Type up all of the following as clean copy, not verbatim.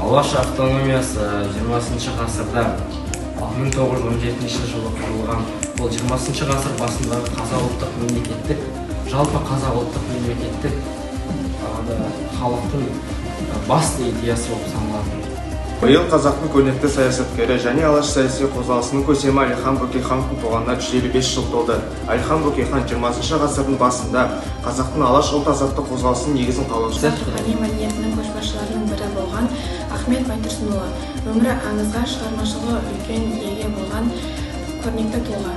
Алаш автономиясы 20 ғасырда, 1917 жылы құрылған. Ол 20 ғасыр басындағы қазақ ұлттық мемлекеттік, жалпы қазақ ұлттық мемлекеттік халықтың басты идеясы болып саналатын. Биыл қазақтың көрнекті саясаткері және Алаш саяси қозғалысының көсемі Әлихан Бөкейхановтың туғанына 155 жыл толды. Әлихан Бөкейхан 20 ғасырдың басында қазақтың Алаш ұлт азаттық қозғалысының негізін қалаушы. Қазақ рухани мәдениетінің көшбасшыларының бірі болған Ахмет Байтұрсынұлы. Өмірі аңызға, шығармашылығы үлкен иеге болған көрнекті тұлға.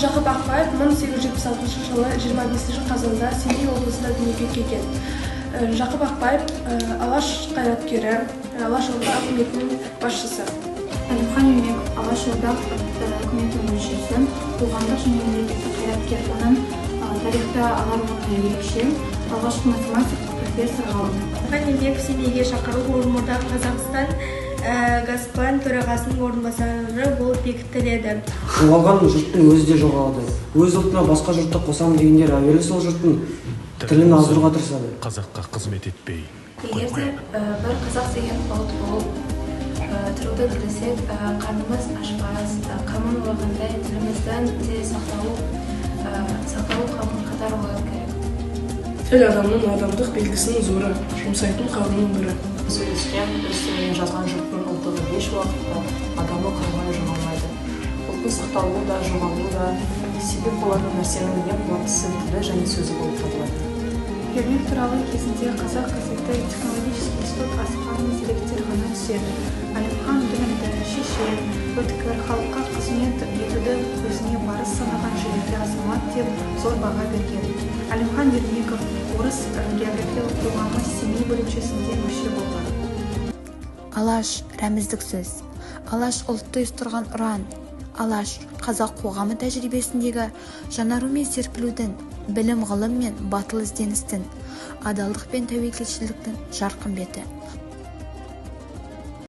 Жақып Ақбаев 1876 жылы 25 қазанда Семей облысында дүниеге келген. Жақып Ақбаев – Алаш қайраткері, Алашорда үкіметінің басшысы. Әлімхан Ермеков – Алашорда үкіметінің мүшесі, қоғамдық және мемлекеттік қайраткер. Оның тарихта алар орны ерекше. Алғашқы математик, профессор, ғалым. Әлімхан Ермеков Семейге шақырылып, Орынбордағы Қазақстан Госплан төрағасының орынбасары болып бекітіледі. Жоғалған жұрттың өзі де жоғалады. Өз ұлтына басқа жұртты қосамын дегендер әуелі сол жұрттың тілін аздыруға тырысады. Қазаққа қызмет етпей Егер де бір қазақ деген ұлт болып тұруды тілесек, қарнымыз ашпас, қамын ойлағандай, тіліміздің де сақталу қамын қатар ойлау керек. Тіл – адамның адамдық белгісінің зоры, жұмсайтын қаруының бірі. Сөйлескен, өз тілімен жазған жұрттың ұлттығы еш уақытта адамы қалмай жоғалмайды. Ұлттың сақталуы да, жоғалуы да себеп болатын нәрсенің ең қуаттысы тілі және сөзі болып табылады. Ермек туралы кезінде қазақ газеті «Технологический институт» аспанын деректер ғана түседі. Әлімхан білімді, шешен, өткір, халыққа қызмет етуді өзіне парыз санаған жігерді азамат деп зор баға берген. Әлімхан Ермеков Орыс географиялық қоғамы Семей бөлімшесінде мүше болған. Алаш – рәміздік сөз. Алаш – ұлтты ұйыстырған ұран. Алаш – қазақ қоғамы тәжірибесіндегі жаңару мен серпілудің, білім, ғылым мен батыл ізденістің, адалдық пен тәуекелшілдіктің жарқын беті.